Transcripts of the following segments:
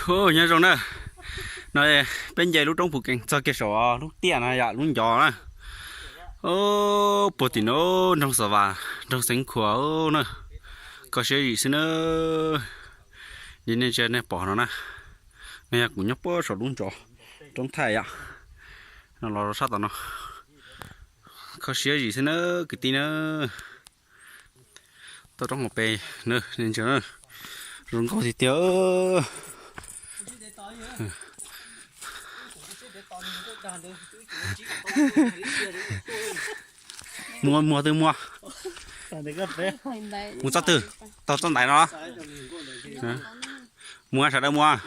Nyob zoo na, no peb nce lub roob Phu Kees txog kiag saum lub tiaj no yom, lub ncov na. Puag tim no nroog Xav Vas, nroog Xeev Khuam na. Kho siab zim xwb na. Nce nej ntsia nej pom no na, no yog kuv nyob puag saum lub ncov roob thaij yom. No los sab tom no, kho siab zim xwb na kwv tij na. Toj roob hauv pes na, nej ntsia na, zoo nkauj tiag tiag. Muag muag twb muag. Mus txoj twg? Tau txoj ntaiv no. Muag sawv daws muag.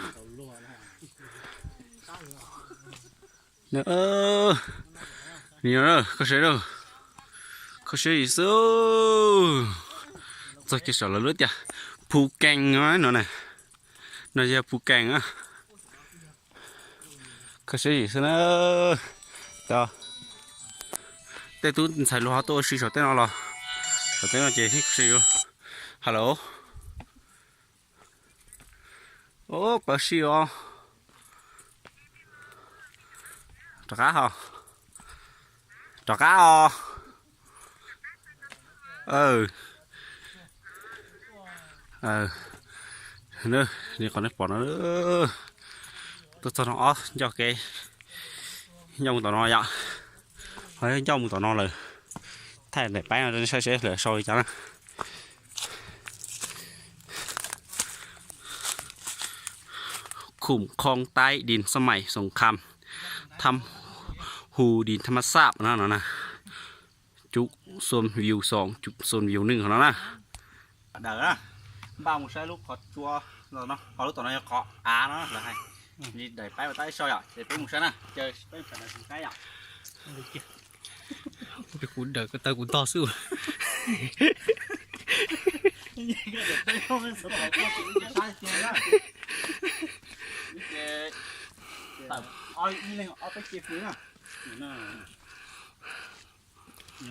Kho siab, kho siab zim xwb. Txog kiag saum lawv lub tiaj Phu Kees no na. No yog Phu Kees. Kho siab zim xwb na. Tej tub ntxhais luag ho tuaj ua si saum tej no los, saum tej no ces kho siab. Hello. Pawv si os. Rov qab ho. Rov qab os. Li qhov nej pom no, tuaj txog no ob ncauj kev, ncauj mus tom no yom, ho ncauj mus tom no lawm. Thaij daim paib no rau nej saib seb lawv sau li cas na. Khum khoob taib din xab maim xoom kham, tham hu din tham mab xab no no na. Cub xuam view xoom, cub xuam view nws no na. Daws na, npaj mus saib lub qhov tsua, qhov lub tom no yog qhov av no lawv hais. Li daim paib ua tab sau yom, ces peb mus saib na, caw peb sawv daws mus saib yom. Kuv daws ko taw kuv ntog xwb.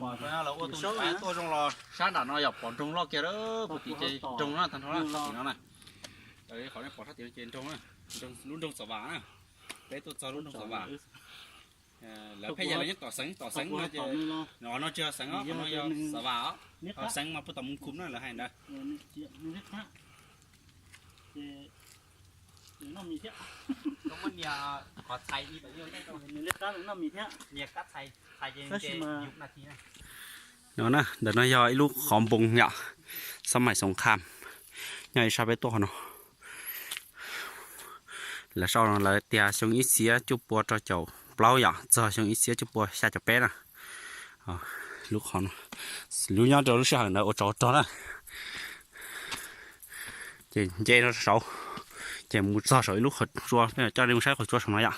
Pom lawv ua tus tuaj zoo los sab nram no yog pom nroog loj kiag puag tim ces nroog na, tag nrho na, sab tim no na. Qhov nej pom sab tim no ces nroog, lub nroog Xav Vas na. Peb tuaj txog lub nroog Xav Vas. Lawv pheej yog lawv nyob tom xeev, tom xeev no ces, no tsis yog xeev os, qhov no yog Xav Vas os. Ho xeev mas puag tom Mus Khum na lawv hais ntawd. No na, ntawm no yog ib lub qhov npoo yom, xab maim xoom kham, nyob ib sab peb tuaj qhov no. Lawv sau no lawv tias xyoo ib txhiab cuaj pua rau caum plaub yom, txog xyoo ib txhiab cuaj pua xya caum peb na. Lub qhov no, lub nyob rau lub sij hawm ntawd ua tsov rog na. Ces nce rau saud, ces mus txog saum ib lub qhov tsua, peb coj nej mus saib qhov tsua saum no yom.